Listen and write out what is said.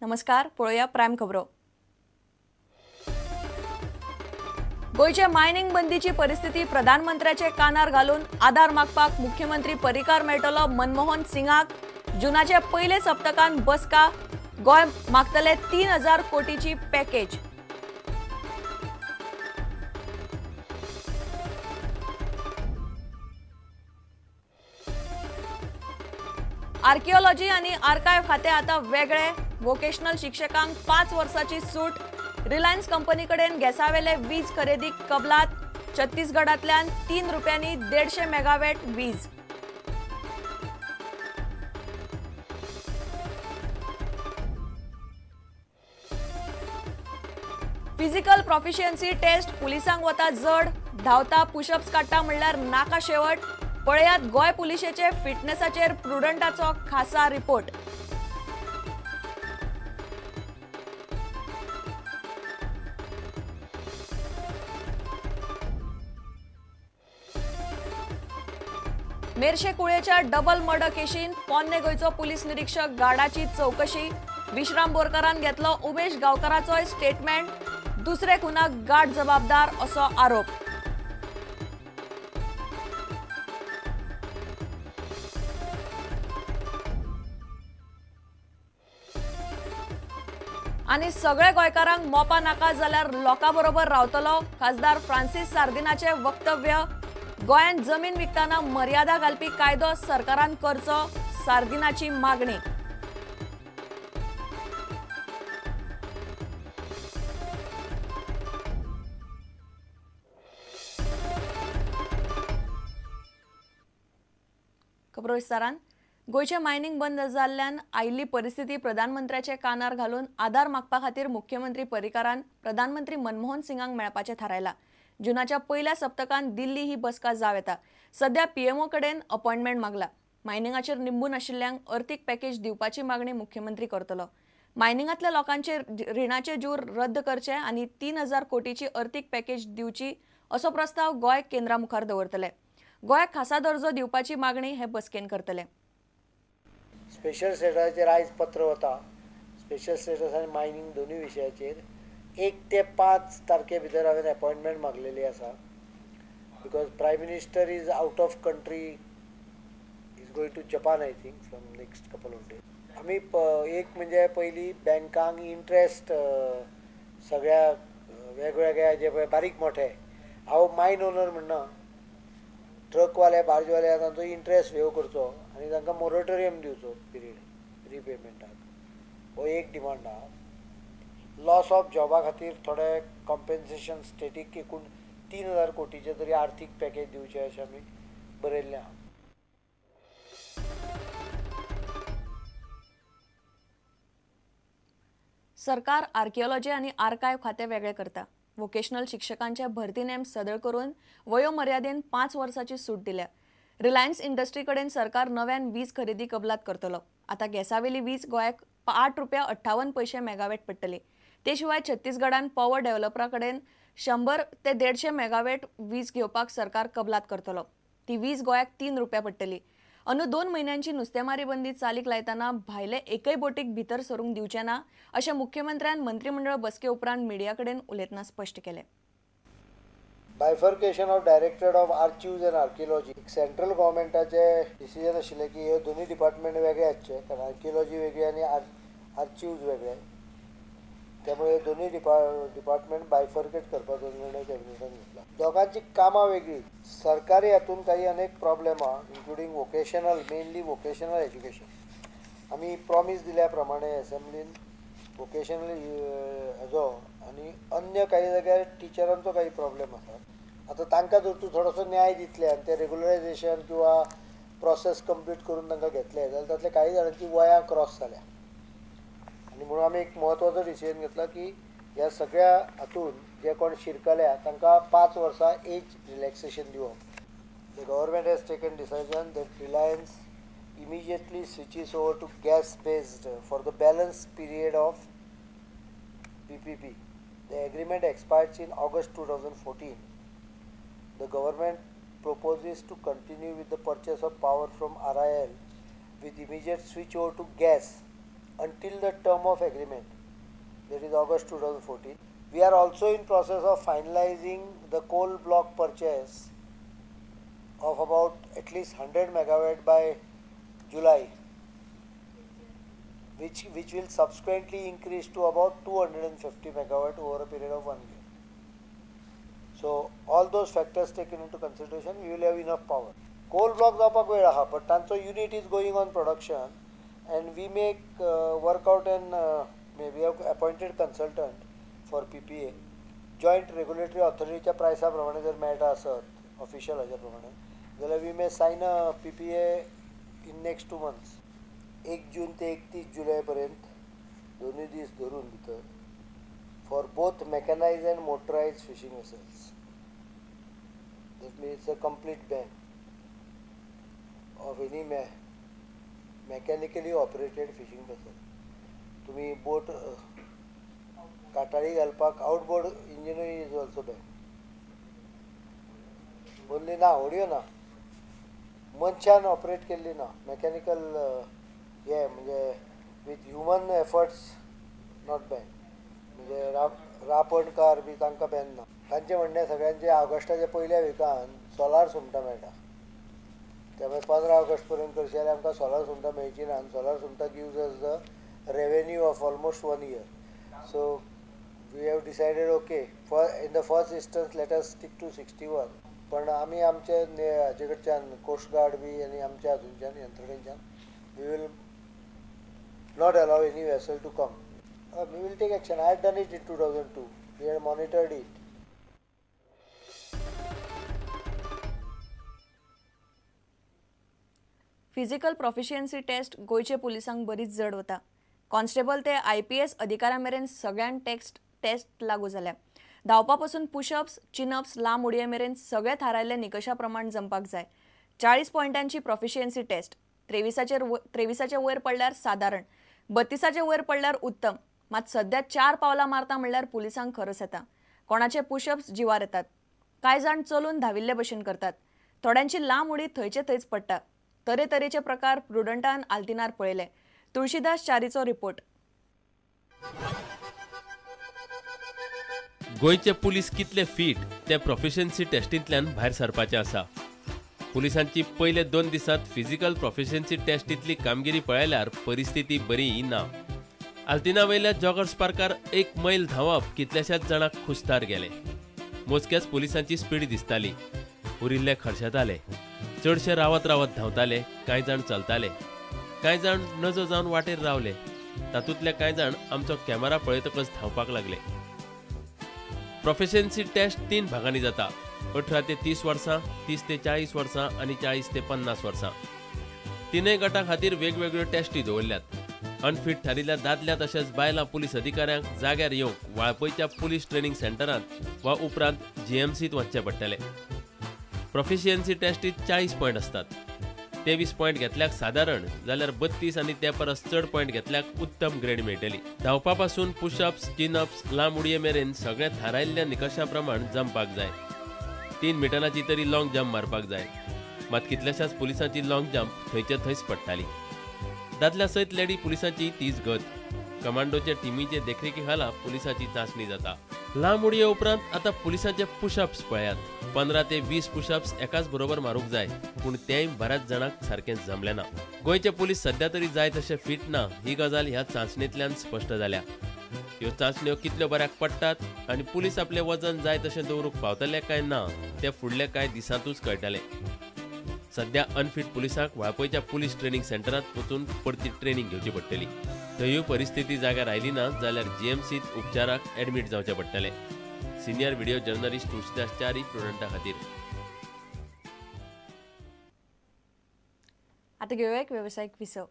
नमस्कार, पळोवया प्रायम खबरो। गोंयचे मायनिंग बंदीची परिस्थिती प्रधानमंत्र्याचे कानार घालून आधार मागपाक मुख्यमंत्री पर्रीकार मेळटलो मनमोहन सिंगाक। जुनाचे पयले सप्तकान बसका, गोंय मागतले 3000 कोटीची पॅकेज। आर्किओलॉजी आणि आर्काइव्ह खाते आता वेगळे, वोकेशनल शिक्षकांक 5 वर्षाची सूट। रिलायन्स कंपनीकडेन गॅसावेले वीज खरेदी कबलात, छत्तीसगडांतल्यान 3 रुपयांनी 150 मेगावॅट वीज। फिजिकल प्रोफिशियन्सी टेस्ट पुलिसांक वता जड, धांवता पुशअप्स काडटा म्हणल्यार नाका शेवट। पळयात गोंय पुलिशेचे फिटनेसाचेर प्रुडंटाचो खासा रिपोर्ट। मेरशे कुळेच्या डबल मर्डर केशीन पोन्ने गोंयचो पुलीस निरीक्षक गाडाची चौकशी। विश्राम बोरकारान घेतलो उमेश गांवकाराचोय स्टेटमेंट, दुसरे खुनाक गाड जबाबदार असो आरोप। आनी सगळे गोंयकारांक मोपा नाका जाल्यार लोकां बरोबर रावतलो, खासदार फ्रांसीस सार्दिनाचें वक्तव्य। गोंयांत जमीन विकतना मर्यादा घालपी कायदो सरकारान करचो, सार्दिनाची मागणी। खबरो विस्तारान। गोंयचें मायनिंग बंद जाल्ल्यान आयिल्ली परिस्थिती प्रधानमंत्र्याचे कानार घालून आधार मागपा खातीर मुख्यमंत्री पर्रीकारान प्रधानमंत्री मनमोहन सिंगांक मेळपाचें थारायलां। जुनाच्या पयल्या सप्तकान दिल्ली ही बसका जावं येता। सध्या पीएमओ कडेन अपॉइंटमेंट मागला। मायनिंगाचेर निंबून आशिल्ल्यांक अर्थीक पॅकेज दिवपाची मागणी मुख्यमंत्री करतलो। मायनिंगांतल्या लोकांचे रिणाचे जूर रद्द करचे आनी 3000 कोटीची अर्थीक पॅकेज दिवची असो प्रस्ताव गोंय केंद्रा मुखार दवरतले। गोंयाक खासा दर्जो दिवपाची मागणी हे बसकेन करतले। स्पेशल स्टेटसाचेर आयज पत्र वता। स्पेशल स्टेटस आनी मायनिंग दोनूय विशयाचेर 1 ते 5 तारखे भितर हांवें अपॉयंटमेंट मागलेली आसा। Because prime minister is out of country, is going to Japan I think from next couple of days. आमी एक म्हणजे पयली बँकांक इंट्रस्ट सगळ्या वेगवेगळ्या जे पळय बारीक मोठे, हांव मायन ओनर म्हणना, ट्रकवाले बार्जवाले तांचो इंट्रस्ट वेव करचो आनी तांकां मोरेटोरियम दिवचो पिरियड रिपेमेंटाक, हो एक डिमांड आहा। लॉस ऑफ जॉबा खातीर थोडे कॉम्पेन्सेशन स्टेटीक एकूण 3000 कोटीचे तरी आर्थीक पॅकेज दिवचें अशें आमी बरयल्लें आहा। सरकार आर्किओलॉजी आनी आर्काइव्ह खातें वेगळें करता। वोकेशनल शिक्षकांचे भरती नेम सदळ करून वयोमर्यादेन 5 वर्साची सूट दिल्या। रिलायन्स इंडस्ट्री कडेन सरकार नव्यान वीज खरेदी कबलात करतलो। आतां गॅसावेली वीज गोंयाक 8 रुपया 58 पैसे मेगावॅट पडटली। ते शिवाय छत्तीसगडान पॉवर डेव्हलपरा कडेन 100 ते 150 मेगावॅट वीज घेवपाक सरकार कबलात करतलो। ती वीज गोंयाक 3 रुपया पडटली। अंदू 2 म्हयन्यांची नुस्तेमारी बंदी चालीक लायतना भायले एकय बोटीक भितर सरूंक दिवचे ना अशें मुख्यमंत्र्यान मंत्रीमंडळ बसके उपरांत मिडिया कडेन उलयतना स्पश्ट केलें। Bifurcation of directorate of archives and archaeology, central गव्हर्मेंटाचे decision आशिल्लें की हे दोनूय डिपार्टमेंट वेगळे आसचे, कारण आर्किओलॉजी वेगळी आनी आर्चिव्ज वेगळे, त्यामुळे दोनूय डिपार्टमेंट बायफर्केट करपाचो निर्णय कॅबिनेटान घेतला। दोगांची कामां वेगळी। सरकारी हातून काही अनेक प्रॉब्लेम आहा, including vocational, mainly vocational education. आमी प्रॉमीस दिल्या प्रमाणे एसेंब्लीन वोकेशनल हेजो आनी अन्य काही जाग्यार टिचरांचो काही प्रॉब्लेम आसा। आतां तांकां जर तूं थोडोसो न्याय दितले आनी ते रेगुलरायजेशन किंवा प्रोसेस कंप्लीट करून तांकां घेतले जाल्यार तातले काही जाणांची वयां क्रॉस जाल्या आनी म्हणून आमी एक म्हत्वाचो डिसिजन घेतला की ह्या सगळ्या हातून जे कोण शिरकल्या तांकां 5 वर्सां एज रिलॅक्सेशन दिवप। The government has taken decision that Reliance immediately switches over to gas based for the balance period of PPP. The agreement expires in August 2014. The government proposes to continue with the purchase of power from RIL with immediate switch over to gas until the term of agreement, that is August 2014. We are also in process of finalizing the coal block purchase of about at least 100 megawatt by July, which will subsequently increase to about 250 megawatt over a period of 1 year. So all those factors taken into consideration, we will have enough power. Coal block जावपाक वेळ आहा, but तांचो unit is going on production and we make work out and we have appointed consultant for PPA. Joint regulatory ऑथॉरिटीच्या प्रायसा प्रमाणे जर मेळटा आसत official हाज्या प्रमाणे जाल्यार we may sign a PPA in next 2 months. 1 जून ते 31 जुलय पर्यंत दोनूय दीस धरून भितर for both mechanised and motorised fishing vessels. That means a complete ban of any mechanically operated fishing vessel. तुमी बोट काटाळी घालपाक outboard इंजिनूय is also ban. Only ना होडयो ना, मनशान ऑपरेट केल्ली ना, मेकॅनिकल हे म्हणजे with human efforts not ban. म्हणजे रापणकार बी तांकां बॅन ना. तांचें म्हणणें सगळ्यांचें ऑगस्टाच्या पयल्या विकान सोलार सुंगटां मेळटा, त्यामुळे 15 ऑगस्ट पर्यंत करशी जाल्यार आमकां सोलार सुंगटां मेळची ना आनी सोलार सुंगटां gives us the revenue of almost 1 year. So we have decided okay for in the first instance let us stick to 61. पण आमी आमचे हाजे कडच्यान कोस्ट गार्ड बी आनी आमच्या हातूंच्यान यंत्रणेच्यान we will not allow any vessel to come. We will take action. I had done it in 2002. We had monitored it. Physical proficiency test गोंयचे पुलिसांक बरीच जड वता. कॉन्स्टेबल ते IPS अधिकाऱ्यां मेरेन सगळ्यांक टेस्ट लागू जाल्या. धांवपा पसून पुशअप्स, चिनअप्स, लांब उडये मेरेन सगळे थारायल्ले निकशा प्रमाण जमपाक जाय. 40 पॉयंटांची प्रोफिशियन्सी टेस्ट, 23 वयर पडल्यार सादारण, 32 वयर पडल्यार उत्तम. मात सध्या 4 पावलां मारता म्हणल्यार पुलिसांक खरस येता. कोणाचे पुशअप्स जिवार येतात, कांय जाण चलून धाविल्ले भशेन करतात, थोड्यांची लांब उडी थंयचे थंयच पडटा. तरेतरेचे प्रकार प्रुडंटान आल्तिनार पळयले. तुळशीदास च्यारीचो रिपोर्ट. गोंयचे पुलीस कितले फिट ते प्रोफिशियन्सी टेस्टींतल्यान भायर सरपाचे आसा. पुलिसांची पयले 2 दिसांत फिजिकल प्रोफिशियन्सी टेस्टींतली कामगिरी पळयल्यार परिस्थिती बरी ना. आल्तिना वयल्या जॉगर्स पार्कार 1 मैल धांवप कितल्याशाच जाणांक खुस्तार गेले. मोजक्याच पुलिसांची स्पीड दिसताली, उरिल्ले खर्शेताले, चडशे रावत रावत धांवताले, कांय जाण चलताले, कांय जाण नजो जावन वाटेर रावले. तातूंतले कांय जाण आमचो कॅमेरा पळयतकच धांवपाक लागले. प्रोफिशियन्सी टेस्ट 3 भागांनी जाता. 18 ते 30 वर्सां, 30 ते 40 वर्सां आनी 40 ते 50 वर्सां. तिनूय गटां खातीर वेगवेगळ्यो टेस्टी दवरल्यात. अनफीट थारिल्ल्या दादल्या तशेंच बायलां पुलीस अधिकाऱ्यांक जाग्यार येवंक वाळपयच्या पुलीस ट्रेनिंग सेंटरांत वा उपरांत GMCत वचचें पडटलें. प्रोफिशियन्सी टेस्टीत 40 पॉयंट आसतात. 23 पॉयंट घेतल्याक सादारण जाल्यार 32 आनी ते परस चड पॉयंट घेतल्याक उत्तम ग्रेड मेळटली. धांवपा पासून पुशअप्स, चिनअप्स, लांब उडये मेरेन सगळें थारायल्ल्या निकशा प्रमाण जमपाक जाय. 3 मिटरांची तरी लॉंग जंप मारपाक जाय. मात कितल्याशाच पुलिसांची लॉंग जंप थंयचे थंयच पडटाली. दादल्या सयत लेडी पुलिसांची तीच गत. कमांडोचे टिमीचे देखरेखी खाला पुलिसांची चांचणी जाता. लांब उडये उपरांत आतां पुलिसांचे पुशअप्स पळयात. 15 ते 20 पुशअप्स एकाच बरोबर मारूंक जाय, पूण तेंय बऱ्याच जाणांक सारकें जमलें ना. गोंयचे पुलीस सध्या तरी जाय तशे फिट ना ही गजाल ह्या चांचणेंतल्यान स्पश्ट जाल्या. ह्यो चांचण्यो कितल्यो बऱ्याक पडटात आनी पुलीस आपलें वजन जाय तशें दवरूंक पावतले काय ना तें फुडल्या कांय दिसांतूच कळटलें. सध्या अनफीट पुलिसांक वाळपयच्या पुलीस ट्रेनिंग सेंटरांत वचून परती ट्रेनिंग घेवची पडटली. थंयूय परिस्थिती जाग्यार आयली ना जाल्यार GMCत उपचाराक एडमीट जावचें पडटलें. Senior video journalist Tulsidas Chari, प्रुडंटा खातीर. आता घेऊया एक व्यावसायिक विसव.